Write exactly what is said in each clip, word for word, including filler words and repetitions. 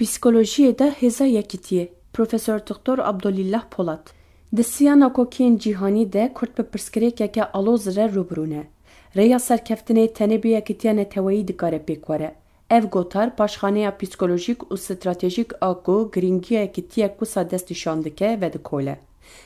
Psîkolojiyê de hêza yekîtiyê, Profesor Doktor Abdulîllah Polat. Di siya nakokiyên cîhanî de Kurd bi pirsgirêkeke aloz re rû bi rû ne. Rêya serkeftinê tenê bi yekîtiya neteweyî dikare pêk were. Ev gotar paşxaneya psîkolojîk û stratejîk a ku girîngiya yekîtiyek wisa dest nîşan dike, vedikole.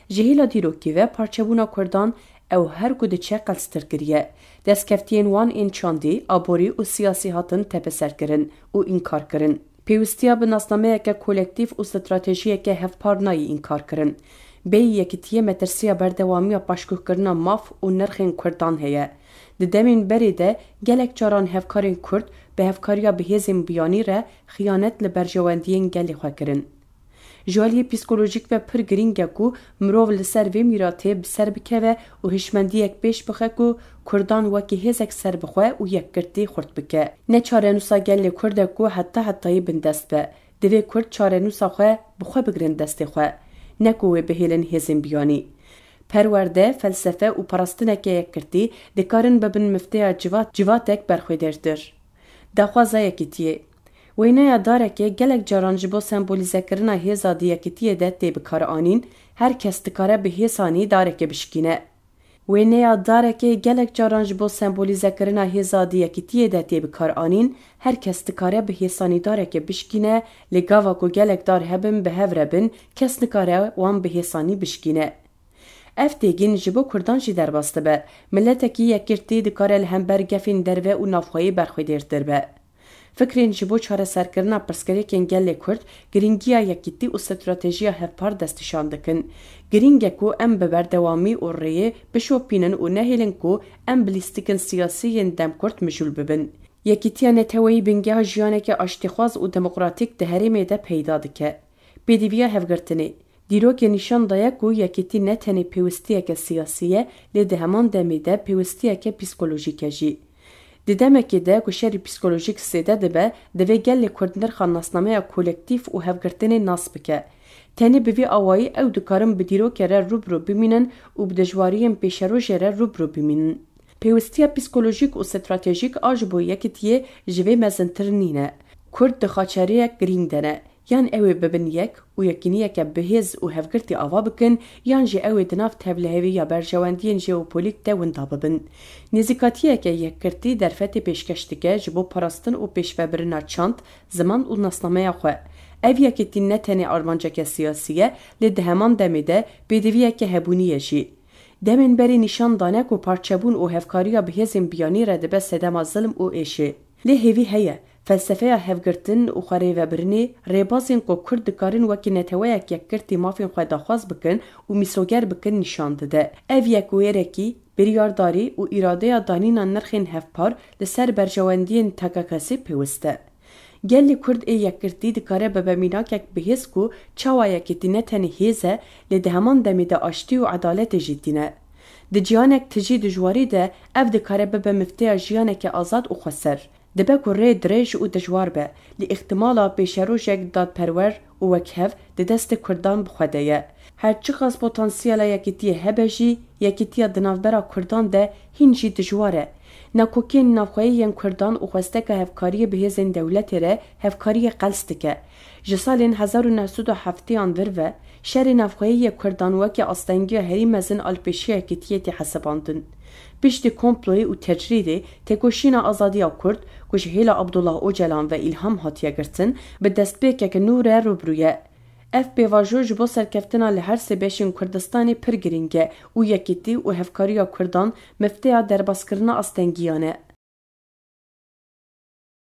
Ji hêla dîrokî ve parçebûna Kurdan ew her ku diçe qelstir kiriye. Destkeftiyên wan ên çandî, aborî û siyasî hatin tepeserkirin û înkarkirin. Pêwistiya bi nasnameyeke kolektîf û stratejiyeke hevpar nayê înkarkirin. Bêyî yekîtiyê metirsiya berdewamiya paşguhkirina maf û nirxên Kurdan heye. Di demên berê de gelek caran hevkarên Kurd bi hevkariya bi hêzên biyanî re xiyanet li berjewendiyên gelê xwe kirin. Ji aliyê psîkolojîk ve pir girîng e ku mirov li ser vê mîratê bi ser bikeve û hişmendiyek pêş bixe ku Kurdan wekî hêzek serbixwe û yekgirtî xurt bike. Ne çarenûsa gelê Kurd e ku heta hetayî bindest be. Divê Kurd çarenûsa xwe bi xwe bigrin destê xwe, ne ku wê bihêlin hêzên biyanî. Perwerde, felsefe û parastineke yekgirtî dikarin bibin mifteya civat, civatek berxwedêrtir. Daxwaza yekîtiyê. Wêneya darekê gelek caran ji bo sembolîzekirina hêza di yekîtiyê de tê bikaranîn, her kes dikare bi hêsanî darekê bişkîne. Wêneya darekê gelek caran ji bo sembolîzekirina hêza di yekîtiyê de tê bikaranîn, her kes dikare bi hêsanî darekê bişkîne, lê gava ku gelek dar hebin bi hev re bin, kes nikare wan bi hêsanî bişkîne. Ev têgîn ji bo Kurdan jî derbas dibe. Miletekî yekgirtî dikare li hember gefên derve û navxweyî berxwedêrtir be. Fikrên ji bo çareserkirina pirsgirêkên gelê Kurd, girîngiya yekîtî û stratejiya hevpar destnîşan dikin. Girîng e ku em bi berdewamî û rêyê bişopînin û nehêlin ku em bi lîstikên siyasî yên demkurt mijûl bibin. Yekîtiya neteweyî bingeha jiyaneke aştîxwaz û demokratîk di herêmê de peyda dike. Pêdiviya hevgirtinê. Dîrokê nîşan daye ku yekîtî ne tenê pêwistiyeke siyasî ye, lê di heman demê de pêwistiyeke psîkolojîk e jî. Di demekê de ku şerî psîkolojîk zêde dibe, divê gelê Kurd nirxa nasnameya kolektîf û hevgirtinê nas bike. Tenê bi vî awayî ew dikarin bi dîrokê re rû bi rû bimînin û bi dijwariyên pêşerojê re rû bi rû bimînin. Pêwistiya psîkolojîk û stratejîk a ji bo yekîtiyê ji vê mezintir nîne. Kurd di xaçerêyek girîng de ne. Yan ew ê bibin yek û yekîniyeke bihêz û hevgirtî ava bikin, yan jî ew ê di nav tevlihevî ya berjewendiyên jeopolîk de winda bibin. Nêzîkatiyeke yekgirtî derfetê pêşkeş dike ji bo parastin û pêşvebirina çand, ziman û nasnameya xwe. Ev yekîtî ne tenê armanceke siyasî ye, lê di heman demê de pêdiviyeke hebûnî ye jî. Demên berê nîşan dane ku parçebûn û hevkariya bi hêzên biyanî re dibe sedema zilm û êşê. Lê hêvî heye, felsefeya hevgirtin û xwerêvebirinê rêbazên ku Kurd dikarin wekî neteweyek yekgirtî mafên xwe daxwaz bikin û mîsoger bikin nîşan dide. Ev yek wêrekî, biryardarî û îradeya danîna nirxên hevpar li ser berjewendiyên T K K S pêwist e. Gelê Kurd ê yekgirtî dikare bibe mînakek bihêz ku çawa yekîtî ne tenê hêz e, lê di heman demê de aştî û edaletê jî tîne. Di cîhanek tijî dijwarî de ev dikare bibe mifteya jiyaneke azad û xweser. Dibe ku rê dirêj û dijwar be, lê îhtimala pêşerojek dadperwer û wekhev di destê Kurdan bi xwe de ye. Her çiqas potansiyela yekîtiyê hebe jî, yekîtiya di navbera Kurdan de hîn jî dijwar e. Nakokiyên navxweyî yên Kurdan û xwesteka hevkariyê bi hêzên dewletê re hevkariyê qels dike. Ji salên hezar û neh sed û heftêyan vir ve, şerê navxweyî yê Kurdan weke astengiya herî mezin a li pêşiya yekîtiyê tê hesibandin. Piştî komployê û tecrîdê, têkoşîna azadiya Kurd, ku ji hêla Abdullah Ocalan ve îlham hatiye girtin, bi destpêkeke nû re rûbirû ye. Ev pêvajo ji bo serkeftina li her sê beşên Kurdistanê pir girîng e û yekîtî û hevkariya Kurdan mifteya derbaskirina astengiyan e.